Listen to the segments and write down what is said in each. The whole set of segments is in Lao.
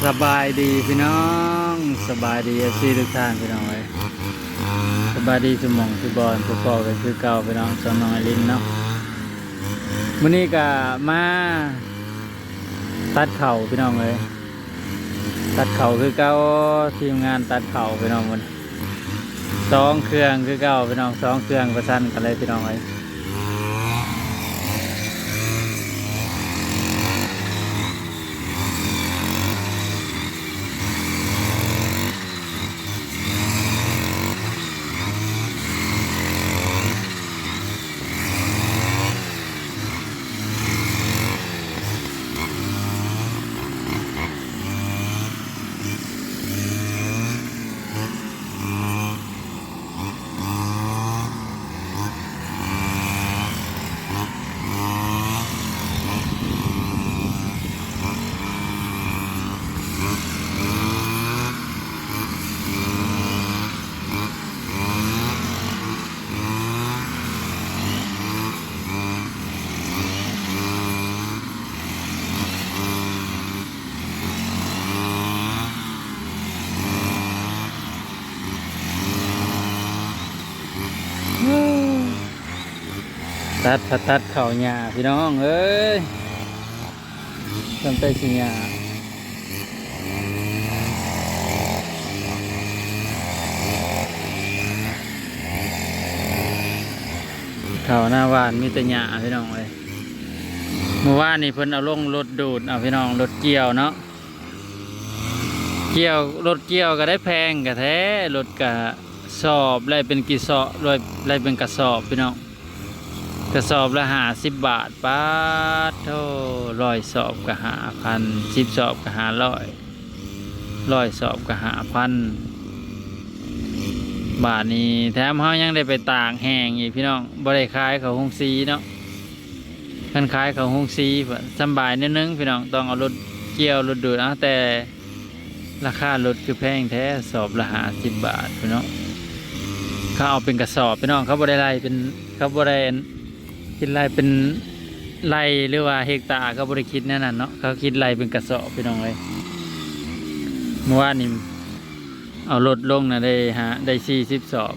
ສະບາຍດີພີ່ນ້ອງ ສະບາຍດີເອັຟຊີທຸກທ່ານພີ່ນ້ອງເອີຍ ສະບາຍດີຊຸໝ່ອງຊຸບ່ອນ ພົບພໍ້ກັນຄືເກົ່າພີ່ນ້ອງ ຊ່ອງນ້ອງໄອລິນເນາະ. ມື້ນີ້ກະມາຕັດເຂົ້າພີ່ນ້ອງເອີຍ ຕັດເຂົ້າຄືເກົ່າ ທີມງານຕັດເຂົ້າພີ່ນ້ອງ ມື້ນີ້ ສອງເຄື່ອງຄືເກົ່າພີ່ນ້ອງ ສອງເຄື່ອງປະສານກັນເລີຍພີ່ນ້ອງເອີຍ. ຕັດ ພະຕັດເຂົ້າຫຍ້າພີ່ນ້ອງເອີຍ ຕັ້ງແຕ່ຊິຫຍ້າ ເຂົ້າໜ້າບ້ານມີແຕ່ຫຍ້າພີ່ນ້ອງເອີຍ. ມື້ວານນີ້ເພິ່ນເອົາລົງລົດດູດເອົາພີ່ນ້ອງ ລົດກ່ຽວເນາະ ກ່ຽວ ລົດກ່ຽວກະໄດ້ແພງກະແທ້ ລົດກະສອບ ໄລ່ເປັນກິສອບ ໄລ່ເປັນກະສອບພີ່ນ້ອງ ກະສອບລະຫ້າສິບບາດ ປາດໂທ້ ຮ້ອຍສອບກະຫ້າພັນ ສິບສອບກະຫ້າຮ້ອຍ ຮ້ອຍສອບກະຫ້າພັນ. ບາດນີ້ແຖມເຮົາຍັງໄດ້ໄປຕາກແຫ້ງອີກພີ່ນ້ອງ ບໍ່ໄດ້ຂາຍເຂົ້າໂຮງສີເນາະ ຄັນຂາຍເຂົ້າໂຮງສີ ສຳບາຍແນວໜຶ່ງພີ່ນ້ອງ ຕ້ອງເອົາລົດກ່ຽວລົດດູດເອົາ ແຕ່ລາຄາລົດຄືແພງແທ້ ສອບລະຫ້າສິບບາດພີ່ນ້ອງ. ເຂົາເອົາເປັນກະສອບພີ່ນ້ອງ ເຂົາບໍ່ໄດ້ໄລ່ເປັນ ເຂົາບໍ່ໄດ້ອັນ ຄິດໄລ່ເປັນໄລ່ ຫຼືວ່າເຮັກຕາ ເຂົາບໍ່ໄດ້ຄິດແນວນັ້ນເນາະ ເຂົາຄິດໄລ່ເປັນກະສອບພີ່ນ້ອງເອີຍ. ມື້ວານນີ້ເອົາລົດລົງນະ ໄດ້ຫ້າ ໄດ້ສີ່ສິບສອບ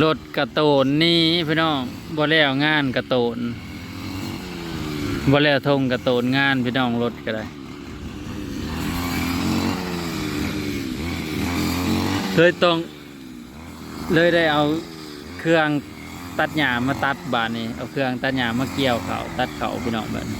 ລົດກະໂຕນໜີພີ່ນ້ອງ ບໍ່ແລ້ວງານກະໂຕນ ບໍ່ແລ້ວທົ່ງກະໂຕນງານພີ່ນ້ອງ ລົດກະໄດ້ ເລີຍຕ້ອງ ເລີຍໄດ້ເອົາເຄື່ອງຕັດຫຍ້າມາຕັດ ບາດນີ້ເອົາເຄື່ອງຕັດຫຍ້າມາກ່ຽວເຂົ້າ ຕັດເຂົ້າພີ່ນ້ອງ ບາດນີ້.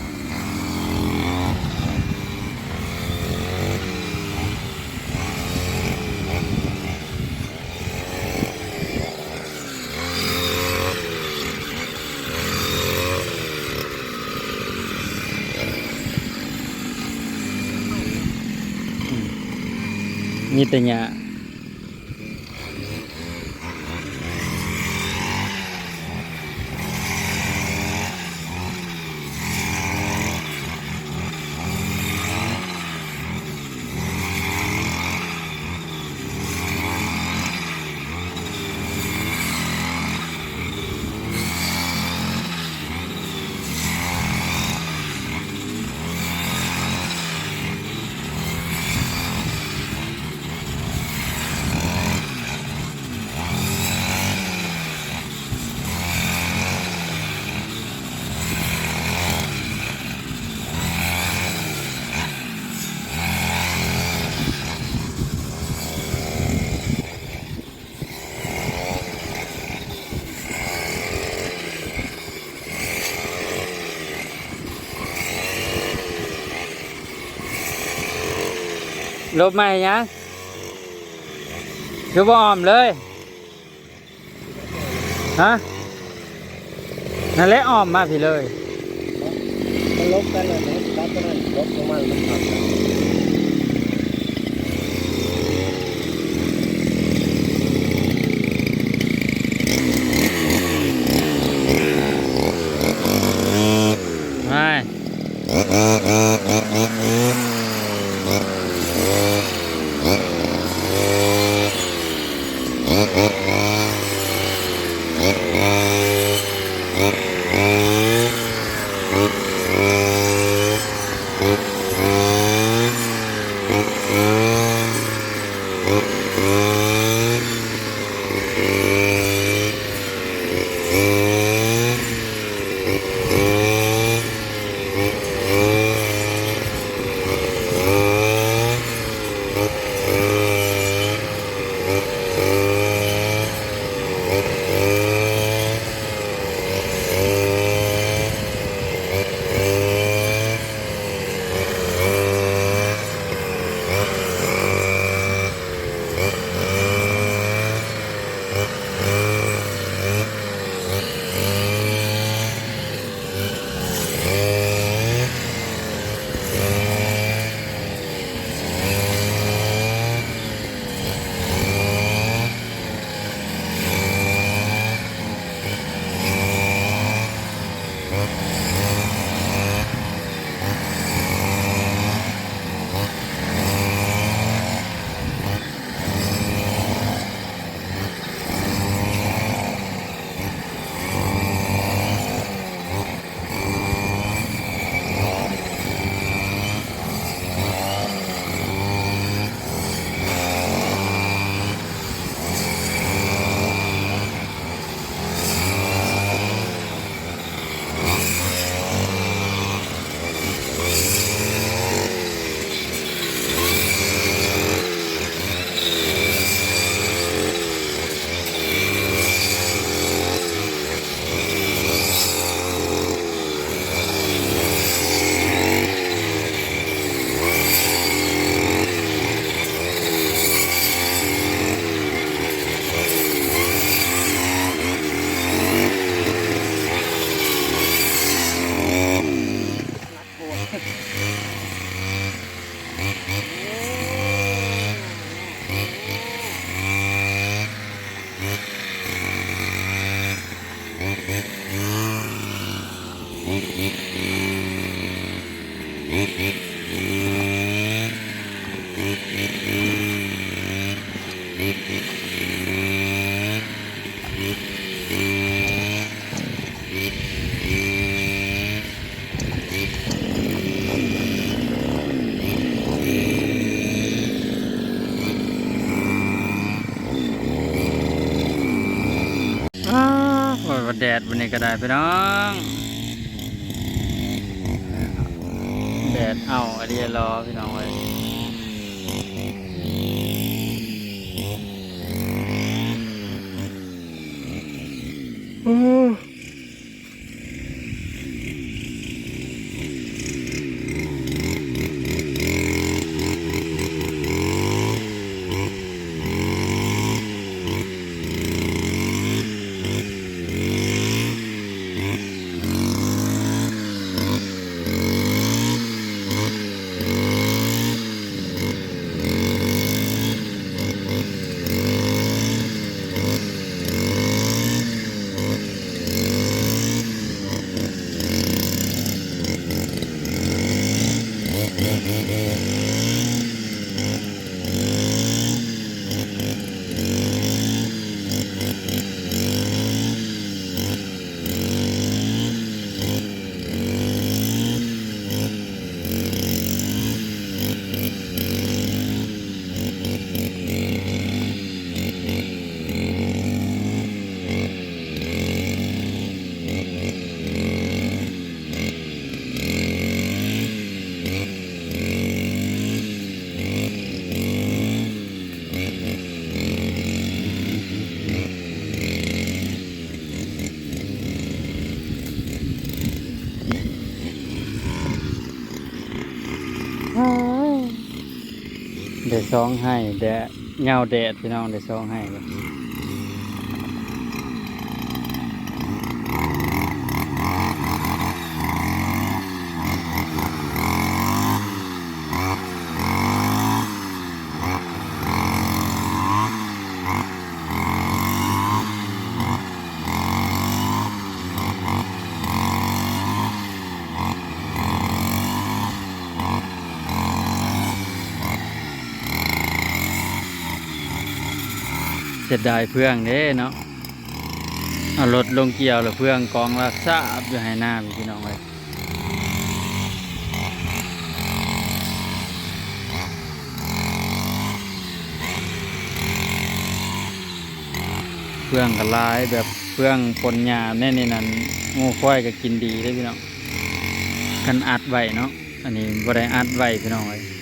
ມີແຕ່ຫຍ້າ. ລົບມາເຮັດຫຍັງ? ຄືບໍ່ອ້ອມເລີຍ? ຮະ? ນັ້ນແຫຼະ ອ້ອມມາພີ້ເລີຍ. ມັນຫຼົບກັນນັ້ນແຫຼະ ຕັດຕົວນັ້ນ ຫຼົບຕົວມັນ ມັນຂັບ. ໄປ. ອ້າວ ໂອ້ຍ ວ່າແດດມື້ນີ້ກໍໄດ້ພີ່ນ້ອງ ແດດເອົາອີ່ຫຼີຫຼໍພີ່ນ້ອງເອີຍ. ໄດ້ສອງໄຮ່ແດດ ເຫງົາແດດພີ່ນ້ອງ ໄດ້ສອງໄຮ່. ເສຍດາຍເຟືອງເດ້ເນາະ ເອົາລົດລົງກ່ຽວແລ້ວເຟືອງກອງລາກຊາບຢູ່ໄຮ່ນາພີ່ນ້ອງເອີຍ. ເຟືອງກໍຫຼາຍ ແບບເຟືອງປົນຫຍ້າແນວນີ້ນັ້ນ ງົວຄວາຍກໍກິນດີເດ້ພີ່ນ້ອງ ຄັນອັດໄວ້ເນາະ. ອັນນີ້ບໍ່ໄດ້ອັດໄວ້ພີ່ນ້ອງເອີຍ